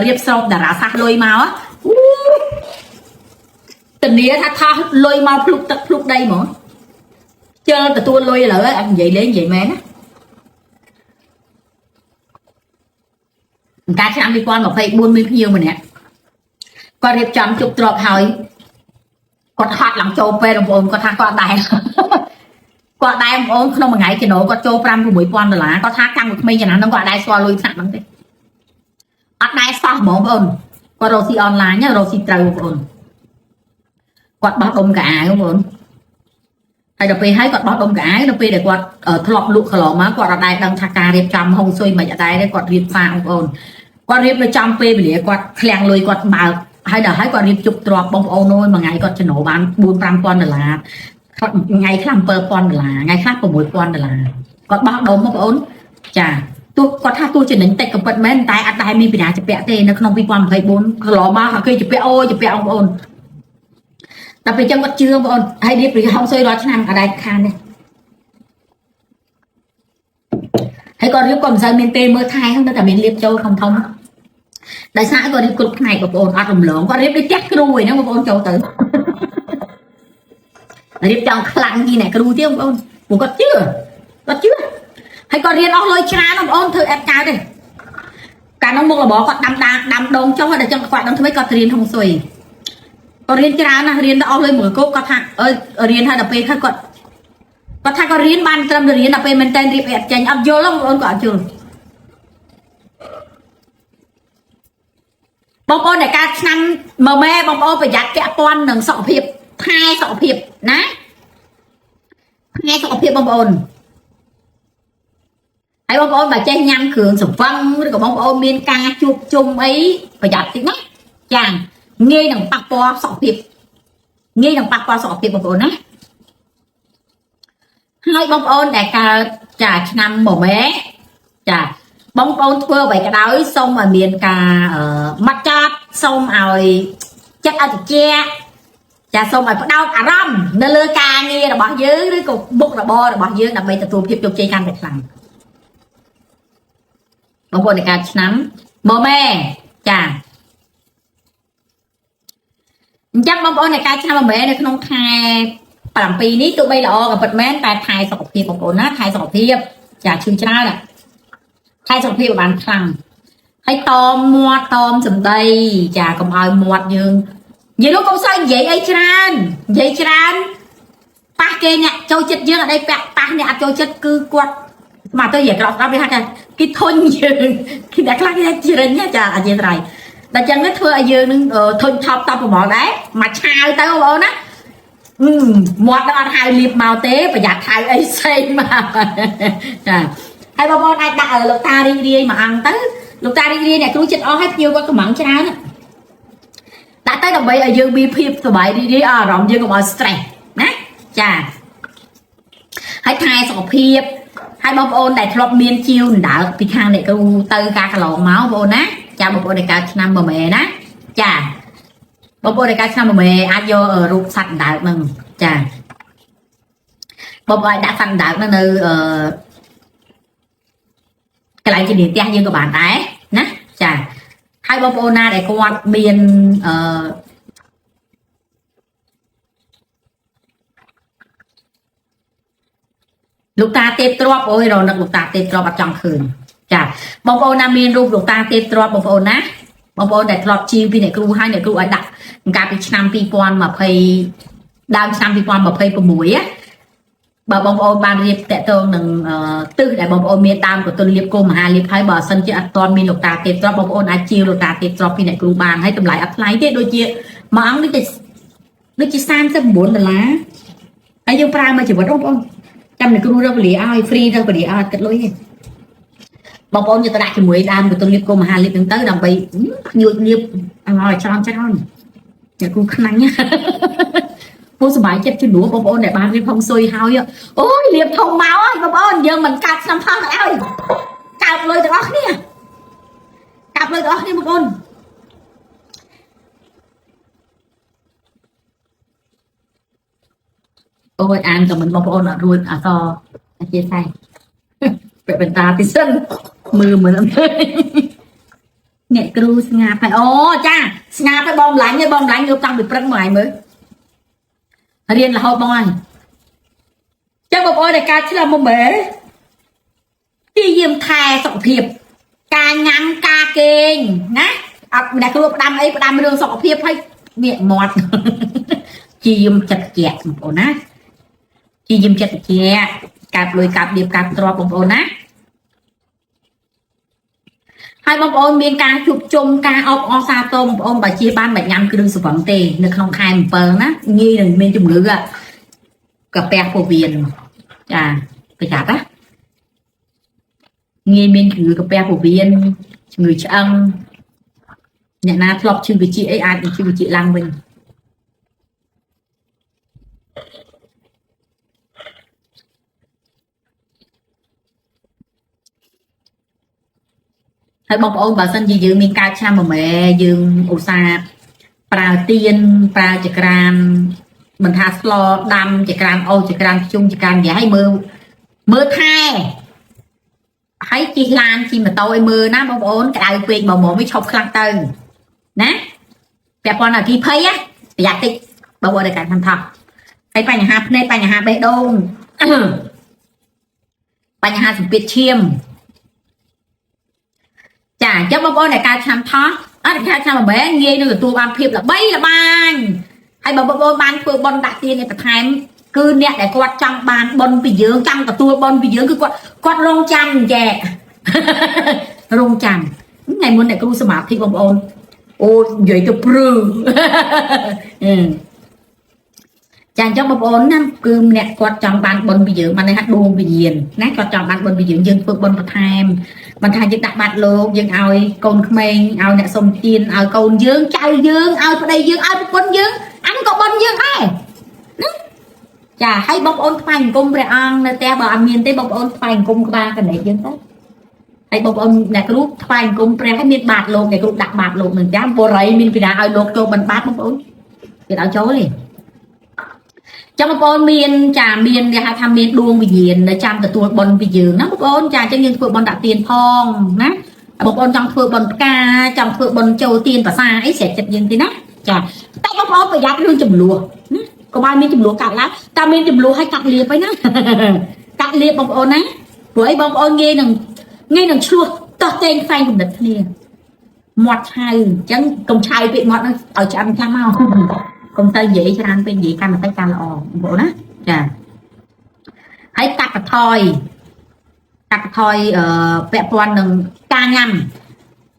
រៀបស្រូបតារាសាសលុយមកអូធានាថាថោះលុយមកភ្លុកទឹកភ្លុកដីហ្មងជើទទួលលុយឥឡូវអត់និយាយលេងនិយាយមែនណាកាលឆ្នាំ2024មានភ្ញៀវម្នាក់គាត់រៀបចំជប់ទ្របហើយគាត់ហត់ឡើងចូលពេទ្យបងប្អូនគាត់ថាគាត់ដែរគាត់ដែរបងប្អូនក្នុងមួយថ្ងៃចំណូលគាត់ចូល5 6000ដុល្លារគាត់ថាតាំងពីក្មេងចំណាស់ហ្នឹងគាត់អត់ដែរស្គាល់លុយថ្នាក់ហ្នឹងទេអត់ដែរសោះហ្មងបងប្អូនគាត់រកស៊ីអនឡាញរកស៊ីត្រូវបងប្អូនគាត់បោះដុំកៅអៅបងប្អូនហើយដល់ពេលហើយគាត់បោះដុំកៅអៅដល់ពេលដែលគាត់ធ្លាប់លក់កន្លងមកគាត់អត់ដែរដឹងថាការរៀបចំហុងស៊ុយមិនអត់ដែរទេគាត់រៀបសាបងប្អូនគាត់រៀបនៅចំពេលវេលាគាត់ឃ្លាំងលុយគាត់បើកហើយដល់ហើយគាត់រៀបជប់ទ្របបងប្អូនអើយមួយថ្ងៃគាត់ចំណូលបាន4 5000ដុល្លារថ្ងៃខ្លះ7000ដុល្លារថ្ងៃខ្លះ6000ដុល្លារគាត់បោះដុំបងប្អូនចាទោះគាត់ថាទោះចំណេញតិចក៏ពិតមែនតែអត់ដែរមានពីណាជពាក់ទេនៅក្នុង2024កន្លងមកគេជពាក់អូជពាក់បងប្អូនដល់ពេលចឹងគាត់ជឿបងប្អូនហើយរៀបពីហុងស៊ុយរាល់ឆ្នាំអត់ដែរខានទេហើយគាត់រៀបក៏មិនសូវមានពេលមើលថែហ្នឹងតែមានលៀបចូលធំធំដោយសារគាត់រៀបគ្រប់ផ្នែកបងប្អូនអត់រំលងគាត់រៀបដូចផ្ទះគ្រូឯហ្នឹងបងប្អូនចូលទៅរៀបចង់ខ្លាំងជាងអ្នកគ្រូទៀតបងប្អូនព្រោះគាត់ជឿគាត់ជឿហើយគាត់រៀនអស់លុយច្រើនបងប្អូនធ្វើអេបកើតទេកាលនោះមុខរបរគាត់ដាំដាំដងចុះដល់ចឹងគាត់ដឹងថ្មីគាត់រៀនហុងស៊ុយគាត់រៀនច្រើនណាស់រៀនទៅអស់លុយមួយកោគាត់ថាអើយរៀនហើយដល់ពេលគាត់គាត់ថាគាត់រៀនបានត្រឹមតែរៀនដល់ពេលមែនតើរៀបអត់ចេញអត់យល់បងប្អូនគាត់អត់យល់បងប្អូនដែលកើតឆ្នាំមមែបងប្អូនប្រយ័ត្នពាក់ព័ន្ធនឹងសុខភាពថែសុខភាពណាថែសុខភាពបងប្អូនហើយបងប្អូនបើចេះញ៉ាំគ្រឿងសង្វឹងឬក៏បងប្អូនមានការជួបជុំអីប្រយ័ត្នតិចណាចាងាយនឹងប៉ះពាល់សុខភាពងាយនឹងប៉ះពាល់សុខភាពបងប្អូនណាហើយបងប្អូនដែលកើតចាឆ្នាំមមែចាបងប្អូនធ្វើអ្វីក៏ដោយសូមឲ្យមានការម៉ាត់ចត់សូមឲ្យចិត្តឲ្យត្រជាក់ចាសូមឲ្យផ្ដោតអារម្មណ៍នៅលើការងាររបស់យើងឬក៏មុខរបររបស់យើងដើម្បីទទួលភាពជោគជ័យកាន់តែខ្លាំងបងប្អូនในការឆ្នាំមមែចាអញ្ចឹងបងប្អូនในការឆ្នាំមមែនៅក្នុងខែ7នេះទោះបីល្អក៏ពិតមែនតែថែសុខភាពបងប្អូនណាថែសុខភាពចាឈឺច្រើនថែសុខភាពឲ្យបានខ្លាំងហើយតមមាត់តមសម្ដីចាកុំឲ្យមាត់យើងនិយាយនោះកុំសូវនិយាយអីច្រើននិយាយច្រើនប៉ះគេអ្នកចូលចិត្តយើងអត់អីពាក់ប៉ះអ្នកអត់ចូលចិត្តគឺគាត់មកទៅនិយាយក្រក់ស្ដាប់វាថាគេធុញយើងគេតែខ្លះគេជ្រិញចាអធិស្ឋានដល់ចឹងធ្វើឲ្យយើងនឹងធុញថប់តបប្រមល់ដែរមកឆាវទៅបងប្អូនណាមាត់អត់ហៅលៀបមកទេប្រយ័ត្នហៅអីផ្សេងមកចាហើយបងប្អូនអាចដាក់លោកតារីករាយមួយអង្គទៅលោកតារីករាយអ្នកគ្រូចិត្តអស់ហើយភ្ញៀវគាត់កំងច្រើនដាក់ទៅដើម្បីឲ្យយើងមានភាពសប្បាយរីករាយអារម្មណ៍យើងកុំឲ្យ stress ណាចាហើយថែសុខភាពហើយបងប្អូនដែលធ្លាប់មានជីវដណ្ដើកពីខាងអ្នកគ្រូទៅការកន្លងមកបងប្អូនណាចាបងប្អូនដែលកើតឆ្នាំមមែណាចាបងប្អូនដែលកើតឆ្នាំមមែអាចយករូបសត្វដណ្ដើកហ្នឹងចាបងប្អូនអាចដាក់សត្វដណ្ដើកហ្នឹងនៅកន្លែងជំនាញផ្ទះយើងក៏បានដែរណាចាហើយបងប្អូនណាដែលគាត់មានលោកតាទេពទ្របអូយរនឹកលោកតាទេពទ្របអត់ចង់ឃើញចាបងប្អូនណាមានរូបលោកតាទេពទ្របបងប្អូនណាបងប្អូនដែលធ្លាប់ជីវពីអ្នកគ្រូហើយអ្នកគ្រូឲ្យដាក់កាលពីឆ្នាំ2020ដើមឆ្នាំ2026ណា បើបងប្អូនបានរៀបតកតងនឹងទិសដែលបងប្អូនមានដើមកតុលលាបគោមហាលាបហើយបើអសិនជាអត់ទាន់មានលោកតាទេពទ្រព្យបងប្អូនអាចជាវលោកតាទេពទ្រព្យពីអ្នកគ្រូបានហើយតម្លៃអត់ថ្លៃទេដូចជាមួយអង្គនេះដូចជា39ដុល្លារហើយយើងប្រើមួយជីវិតបងប្អូនចាំអ្នកគ្រូរកពលាឲ្យ free រកពលាឲ្យអត់គិតលុយទេបងប្អូនយកទៅដាក់ជាមួយដើមកតុលលាបគោមហាលាបហ្នឹងទៅដើម្បីភ្ញួចលាបឲ្យច្រើនច្រើនអ្នកគ្រូខ្នាញ់ពូសบายចិត្តជំនួសបងប្អូនដែលបានរៀបហុងស៊ុយហើយអូយរៀបធំមកហើយបងប្អូនយើងមិនកាត់ឆ្នាំថោះទៅឲ្យកើតលុយទាំងអស់គ្នាកើតលុយទាំងអស់គ្នាបងប្អូនអូយអានក៏មិនបងប្អូនអត់រួចអសអធិស្ឋានពាក់បន្តទីសិនមើលមើលអ្នកគ្រូស្ងាប់ហើយអូចាស្ងាប់ហើយបងម្លាញ់ហើយបងម្លាញ់ងើបតាំងពីព្រឹកមកហើយមើលរៀនរហូតបងហើយចឹងបងប្អូនដែលកើតឆ្នាំមកមែទីយាមថែសុខភាពការញ៉ាំការគេងណាអត់អ្នកគ្រូផ្ដាំអីផ្ដាំរឿងសុខភាពហើយនេះមាត់ជាយាមចិត្តជាបងប្អូនណាជាយាមចិត្តជាកាប់លុយកាប់លៀបកាប់ទ្របបងប្អូនណាហើយបងប្អូនមានការជួបជុំការអបអរសាទរបងប្អូនបើជាបានមិនញ៉ាំគ្រឿងស្រវឹងទេនៅក្នុងខែ7ណាងាយនឹងមានជំងឺកាពះពោះវៀនចាប្រយ័ត្នណាងាយមានជំងឺកាពះពោះវៀនជំងឺឆ្អឹងអ្នកណាធ្លាប់ឈឺវិជាអីអាចនឹងឈឺវិជាឡើងវិញហើយបងប្អូនបើសិនជាយើងមានកើតឆ្នាំមួយម៉ែយើងឧស្សាហ៍ប្រើទៀនប្រើចក្រានមិនថាស្លដាំចក្រានអូសចក្រានខ្ជុំចក្រាននិយាយឲ្យមើលមើលថែហើយជិះឡានជិះម៉ូតូឲ្យមើលណាបងប្អូនក្តៅពេកមកមកវាឈប់ខ្លះទៅណាពាក់ព័ន្ធអាគីភ័យណាប្រយ័ត្នតិចបងប្អូនដែលកើតឆ្នាំថោះហើយបញ្ហាភ្នែកបញ្ហាបេះដូងបញ្ហាសម្ពាធឈាមចាអញ្ចឹងបងប្អូនដែលកើតឆ្នាំថោះអត់កើតឆ្នាំបែងាយនឹងទទួលបានភាពល្បីល្បាញហើយបើបងប្អូនបានធ្វើបុណ្យដាក់ទានឯបន្ថែមគឺអ្នកដែលគាត់ចង់បានបុណ្យពីយើងចង់ទទួលបុណ្យពីយើងគឺគាត់រងចាំចែរងចាំថ្ងៃមុនអ្នកគ្រូសមាធិបងប្អូនអូនិយាយទៅព្រឺចាអញ្ចឹងបងប្អូនណាគឺអ្នកគាត់ចង់បានបុណ្យពីយើងបានន័យថាដួងវិញ្ញាណណាគាត់ចង់បានបុណ្យពីយើងយើងធ្វើបុណ្យបន្ថែមមិនថាយើងដាក់បាតលោកយើងឲ្យកូនក្មេងឲ្យអ្នកសុំទានឲ្យកូនយើងចៅយើងឲ្យប្តីយើងឲ្យប្រពន្ធយើងអានក៏បុណ្យយើងដែរណាចាហើយបងប្អូនថ្វាយអង្គមព្រះអង្គនៅផ្ទះបើអត់មានទេបងប្អូនថ្វាយអង្គមក្បាលកណេកយើងទៅហើយបងប្អូនអ្នកគ្រូថ្វាយអង្គមព្រះឲ្យមានបាតលោកអ្នកគ្រូដាក់បាតលោកនឹងចាំបរិយមានពីណាឲ្យលោកចូលបិណ្ឌបាតបងប្អូនគេឲ្យចូលទេចាំបងប្អូនមានចាមានគេហៅថាមានដួងវិញ្ញាណនៅចាំទទួលបុណ្យពីយើងណាបងប្អូនចាអញ្ចឹងយើងធ្វើបុណ្យដាក់ទានផងណាបងប្អូនចង់ធ្វើបុណ្យផ្កាចង់ធ្វើបុណ្យចូលទានភាសាអីស្រេចចិត្តយើងទេណាចាតែបងប្អូនប្រយ័ត្នរឿងចំនួនណាកុំឲ្យមានចំនួនកាត់ឡើងតែមានចំនួនឲ្យកាត់លៀបហើយណាកាត់លៀបបងប្អូនណាព្រោះអីបងប្អូនងាយនឹងឆ្លោះតោះតេងខ្វែងគំនិតគ្នាមាត់ឆៅអញ្ចឹងកុំឆៅពេកមាត់ហ្នឹងឲ្យឆ្អឹងចាំមកកុំទៅនិយាយច្រើនពេកនិយាយកាន់តែកាន់ល្អបងប្អូនណាចាហើយកាត់បន្ថយពាក់ព័ន្ធនឹងការញ៉ាំ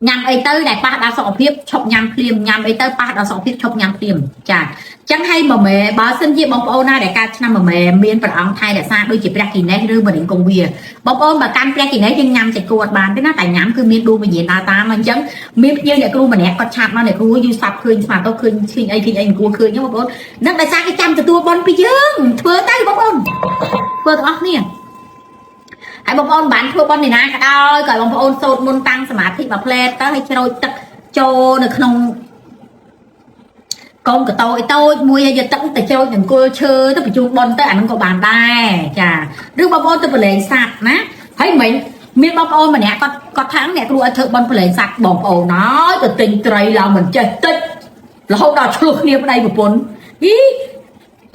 ញ៉ាំអីទៅដែលប៉ះដល់សុខភាពឈប់ញ៉ាំភ្លាមញ៉ាំអីទៅប៉ះដល់សុខភាពឈប់ញ៉ាំភ្លាមចាអញ្ចឹងហើយមួយម៉ែបើសិនជាបងប្អូនណាដែលកើតឆ្នាំមួយម៉ែមានព្រះអង្គថែរក្សាដូចជាព្រះគិនេសឬមរិញគង្វាបងប្អូនបើកាន់ព្រះគិនេសយើងញ៉ាំសាច់គោអត់បានទេណាតែញ៉ាំគឺមានដួងវិញ្ញាណដើរតាមអញ្ចឹងមានភ្ញៀវអ្នកគ្រូម្នាក់គាត់ឆាតមកអ្នកគ្រូយូរសាប់ឃើញស្មាតទៅឃើញឃើញអីឃើញអីអង្គឃើញហ្នឹងបងប្អូននឹងដោយសារគេចាំទទួលបុណ្យពីយើងធ្វើទៅបងប្អូនធ្វើទាំងអស់គ្នាហើយបងប្អូនបានធ្វើបុណ្យនេះណាក៏ដោយក៏បងប្អូនសូត្រមន្តតាំងសមាធិមួយផ្លែទៅហើយច្រូចទឹកចូលនៅក្នុងកូនកតោអីតូចមួយហើយយកទឹកទៅច្រូចនឹងគល់ឈើទៅបញ្ជូនបុណ្យទៅអានឹងក៏បានដែរចាឬបងប្អូនទៅប្រឡែងសัตว์ណាហើយមិញមានបងប្អូនម្នាក់គាត់ថាអ្នកគ្រូឲ្យធ្វើបុណ្យប្រឡែងសัตว์បងប្អូនហើយទៅទិញត្រីឡើងមិនចេះតិចរហូតដល់ឆ្លោះគ្នាប្តីប្រពន្ធយី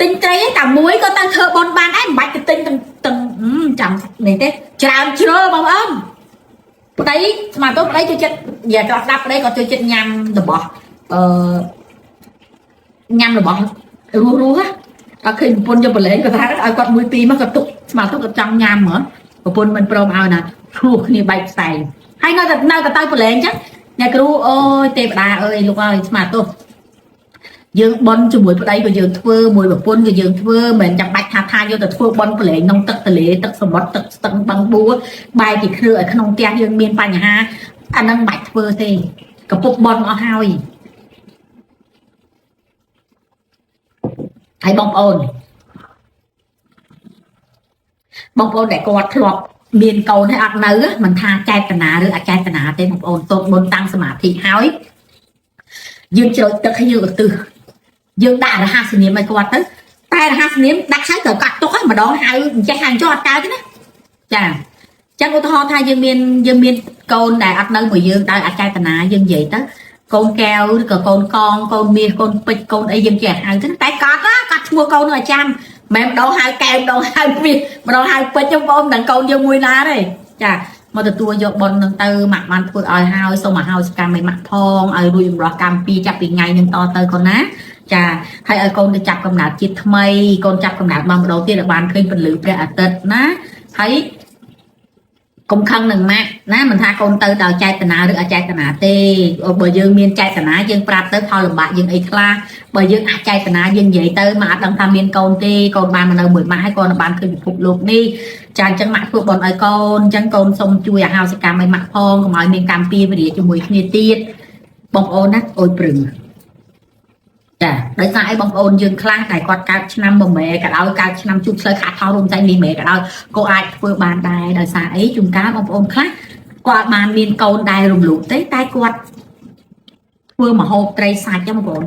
ទិញត្រីតែមួយក៏ទៅធ្វើបុណ្យបានដែរមិនបាច់ទៅទិញទាំងចាំនេះទេច្រើនជ្រុលបងប្អូនប្តីស្មាតទៅប្តីចូលចិត្តនិយាយគាត់ស្ដាប់ប្តីក៏ចូលចិត្តញ៉ាំរបស់ញ៉ាំរបស់រស់រស់ ដល់ឃើញប្រពន្ធយកប្រឡែងគាត់ថាឲ្យគាត់មួយពីរមកគាត់ទុកស្មាទុកគាត់ចង់ញ៉ាំហ៎ប្រពន្ធមិនព្រមឲ្យណាឆ្លោះគ្នាបែកផ្សែងហើយនៅតែទៅប្រឡែងចឹងអ្នកគ្រូអូយទេវតាអើយលោកអើយស្មាទុកយើងបន់ជាមួយប្តីក៏យើងធ្វើមួយប្រពន្ធក៏យើងធ្វើមិនចាំបាច់ថាយកទៅធ្វើបន់ប្រឡែងក្នុងទឹកទលេទឹកសមុទ្រទឹកស្ទឹងបឹងបួបែរជាគ្រឿឲ្យក្នុងផ្ទះយើងមានបញ្ហាអានឹងមិនបាច់ធ្វើទេកពុកបន់អស់ហើយហើយបងប្អូនដែលគាត់ធ្លាប់មានកូនហើយអត់នៅមិនថាចេតនាឬអចេតនាទេបងប្អូនតូបបុណ្យតាំងសមាធិហើយយើងជ្រោចទឹកហើយយើងឧទ្ទិសយើងដាក់រហស្សនាមឲ្យគាត់ទៅតែរហស្សនាមដាក់ហើយត្រូវកាត់ទុកហើយម្ដងហៅអញ្ចេះហៅចុះអត់កើតទេណាចាចឹងឧទាហរណ៍ថាយើងមានកូនដែលអត់នៅមួយយើងដោយអចេតនាយើងនិយាយទៅកូនកែវឬក៏កូនកងកូនមាសកូនពេជ្រកូនអីយើងចេះហៅទៅតែកត់ណាកត់ឈ្មោះកូននឹងឲ្យចាំមិនម្ដងហៅកែវម្ដងហៅមាសម្ដងហៅពេជ្របងប្អូនមិនដឹងកូនយើងមួយណាទេចាមកទទួលយកបុណ្យនឹងទៅម៉ាក់បានធ្វើឲ្យហើយសូមឲ្យហើយសកម្មឲ្យម៉ាក់ផងឲ្យរួចរំដោះកម្មពីចាប់ពីថ្ងៃនឹងតទៅកូនណាចាហើយឲ្យកូនទៅចាប់កំណើតជាតិថ្មីកូនចាប់កំណើតមកម្ដងទៀតឲ្យបានឃើញពន្លឺព្រះអាទិត្យណាហើយកុំខឹងនឹងម៉ាក់ណាមិនថាកូនទៅដោយចេតនាឬអចេតនាទេបើយើងមានចេតនាយើងប្រាប់ទៅផលលំបាកយើងអីខ្លះបើយើងអចេតនាយើងនិយាយទៅម៉ាក់អត់ដឹងថាមានកូនទេកូនបានមកនៅមួយម៉ាក់ហើយកូនបានឃើញពិភពលោកនេះចាអញ្ចឹងម៉ាក់ធ្វើបុណ្យឲ្យកូនអញ្ចឹងកូនសូមជួយអាហារសកម្មឲ្យម៉ាក់ផងកុំឲ្យមានកម្មពៀវរាជាមួយគ្នាទៀតបងប្អូនណាអូយព្រឹងចាដោយសារអីបងប្អូនយើងខ្លះតែគាត់កើតឆ្នាំមួយម៉ែក៏ដោយកើតឆ្នាំជូតឆ្លើយខាតថោរួមចៃនេះម៉ែក៏ដោយក៏អាចធ្វើបានដែរដោយសារអីជួនកាលបងប្អូនខ្លះគាត់បានមានកូនដែររំលោភទេតែគាត់ធ្វើមហូបត្រីសាច់ចឹងបងប្អូន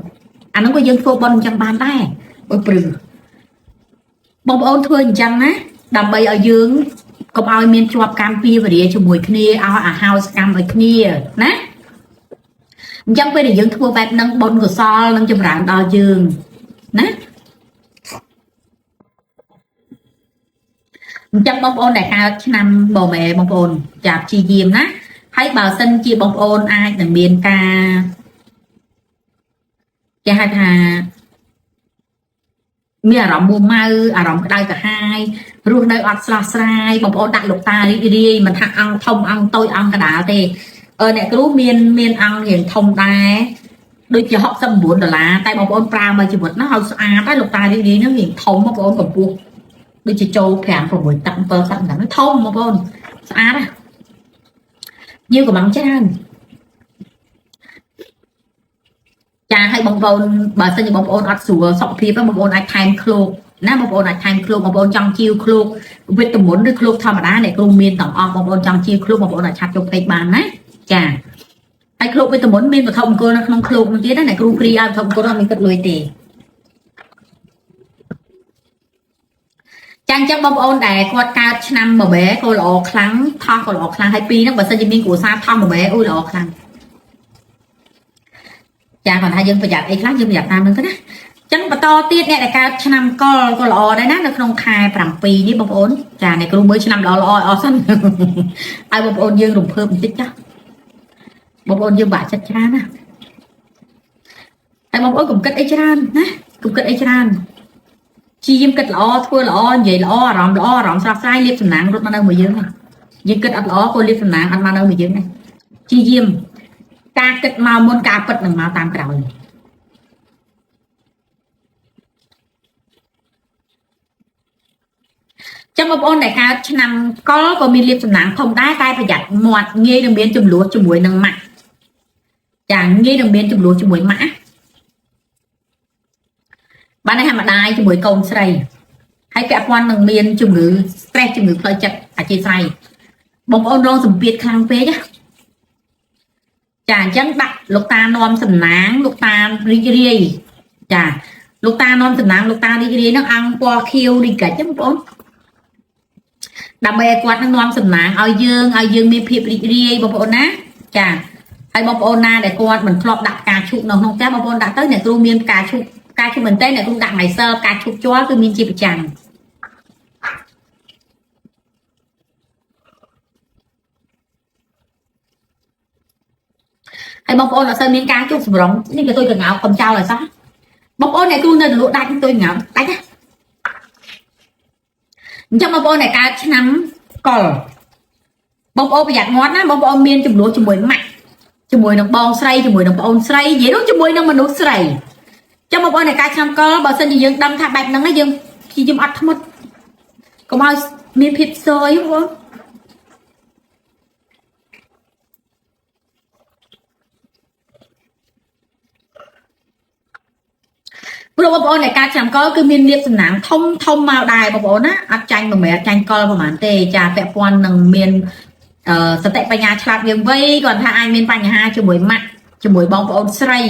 អានោះក៏យើងធ្វើបុណ្យអញ្ចឹងបានដែរអូយព្រឹងបងប្អូនធ្វើអញ្ចឹងណាដើម្បីឲ្យយើងកុំឲ្យមានជាប់កម្មពៀវរាជាមួយគ្នាឲ្យអាហារសកម្មឲ្យគ្នាណាអញ្ចឹងពេលដែលយើងធ្វើបែបហ្នឹងបុណ្យកុសលនឹងចម្រើនដល់យើងណាអញ្ចឹងបងប្អូនដែលកើតឆ្នាំបងម៉ែបងប្អូនចាព្យាយាមណាហើយបើសិនជាបងប្អូនអាចនឹងមានការគេហៅថាមានអារម្មណ៍មួម៉ៅអារម្មណ៍ក្តៅក្រហាយរស់នៅអត់ស្រស់ស្រាយបងប្អូនដាក់លោកតារីករាយមិនថាអង្គធំអង្គតូចអង្គកដាលទេអ្នកគ្រូមានអង្គរៀងធំដែរដូចជា69ដុល្លារតែបងប្អូនប្រើមកជីវិតណាឲ្យស្អាតហើយលោកតារីករាយហ្នឹងរៀងធំបងប្អូនកម្ពស់ដូចជាចូល5 6ទឹក7ទឹកហ្នឹងធំបងប្អូនស្អាតណាយើងកំងច្រើនចាឲ្យបងប្អូនបើសិនជាបងប្អូនអត់ស្រួលសុខភាពបងប្អូនអាចថែមឃ្លោកណាបងប្អូនអាចថែមឃ្លោកបងប្អូនចង់ជាវឃ្លោកវីតាមីនឬឃ្លោកធម្មតាអ្នកគ្រូមានទាំងអស់បងប្អូនចង់ជាវឃ្លោកបងប្អូនអាចឆាត់ចូលពេកបានណាចាហើយឃ្លោកវីតាមីនមានវត្ថុមង្គលនៅក្នុងឃ្លោកនោះទៀតណាអ្នកគ្រូព្រីឲ្យវត្ថុមង្គលអត់មានគិតលុយទេចាអញ្ចឹងបងប្អូនដែលគាត់កើតឆ្នាំមួយបែក៏ល្អខ្លាំងថោះក៏ល្អខ្លាំងហើយពីរហ្នឹងបើសិនជាមានគ្រួសារថោះមួយបែអូយល្អខ្លាំងចាគាត់ថាយើងប្រយ័ត្នអីខ្លះយើងប្រយ័ត្នតាមហ្នឹងទៅណាចឹងបន្តទៀតអ្នកដែលកើតឆ្នាំកុលក៏ល្អដែរណានៅក្នុងខែ7នេះបងប្អូនចាអ្នកគ្រូមើលឆ្នាំល្អល្អឲ្យអស់សិនឲ្យបងប្អូនយើងរំភើបបន្តិចចាបងប្អូនយើងបាក់ចិត្តច្រើនណាតែបងប្អូនកុំគិតអីច្រើនណាកុំគិតអីច្រើនជាយាមគិតល្អធ្វើល្អនិយាយល្អអារម្មណ៍ល្អអារម្មណ៍ស្រស់ស្រាយលៀបសំណាងរត់មកនៅមួយយើងយើងគិតអត់ល្អក៏លៀបសំណាងអត់មកនៅមួយយើងដែរជាយាមការគិតមកមុនការពិតនឹងមកតាមក្រោយចឹងបងប្អូនដែលកើតឆ្នាំកុលក៏មានលៀបសំណាងធំដែរតែប្រយ័ត្នមាត់ងាយនឹងមានចំនួនជាមួយនឹងម៉ាក់ចាងាយនឹងមានចំនួនជាមួយម៉ាក់បានតែម្ដាយជាមួយកូនស្រីហើយពាក់ព័ន្ធនឹងមានជំងឺ stress ជំងឺផ្លូវចិត្តអធិស្ឋានបងប្អូនរងសម្ពាធខ្លាំងពេកណាចាអញ្ចឹងដាក់លោកតានាំសំណាងលោកតារីករាយចាលោកតានាំសំណាងលោកតារីករាយហ្នឹងអង្គពណ៌ខៀវរីកាច់ហ្នឹងបងប្អូនដើម្បីឲ្យគាត់នឹងនាំសំណាងឲ្យយើងមានភាពរីករាយបងប្អូនណាចាហើយបងប្អូនណាដែលគាត់មិនធ្លាប់ដាក់ផ្កាឈូកនៅក្នុងផ្ទះបងប្អូនដាក់ទៅអ្នកគ្រូមានផ្កាឈូកផ្កាឈូកមែនតើអ្នកគ្រូដាក់ថ្ងៃសិលផ្កាឈូកជ័រគឺមានជាប្រចាំហើយបងប្អូនអត់សូវមានការជុកសម្រងនេះក៏ទុយកងោកកំចោលឲ្យសោះបងប្អូនអ្នកគ្រូនៅតែលក់ដាច់ទុយកងោកដាច់ណា អញ្ចឹងបងប្អូនដែលកើតឆ្នាំកុលបងប្អូនប្រយ័ត្នមាត់ណាបងប្អូនមានចំនួនជាមួយម៉ាក់ជាមួយនឹងបងស្រីជាមួយនឹងប្អូនស្រីនិយាយនោះជាមួយនឹងមនុស្សស្រីចឹងបងប្អូនដែលកើតឆ្នាំកុលបើសិនជាយើងដឹងថាបែបហ្នឹងយើងព្យាយាមអត់ធ្មត់កុំឲ្យមានភាពសយបងប្អូន ព្រោះបងប្អូនដែលកើតឆ្នាំកុលគឺមានលៀបសំណាងធំធំមកដែរបងប្អូនណាអត់ចាញ់មិនមែនអត់ចាញ់កុលប្រហែលទេចាពាក់ព័ន្ធនឹងមានអឺសតិបញ្ញាឆ្លាតវាងវៃគាត់ថាអាចមានបញ្ហាជាមួយម៉ាក់ជាមួយបងប្អូនស្រី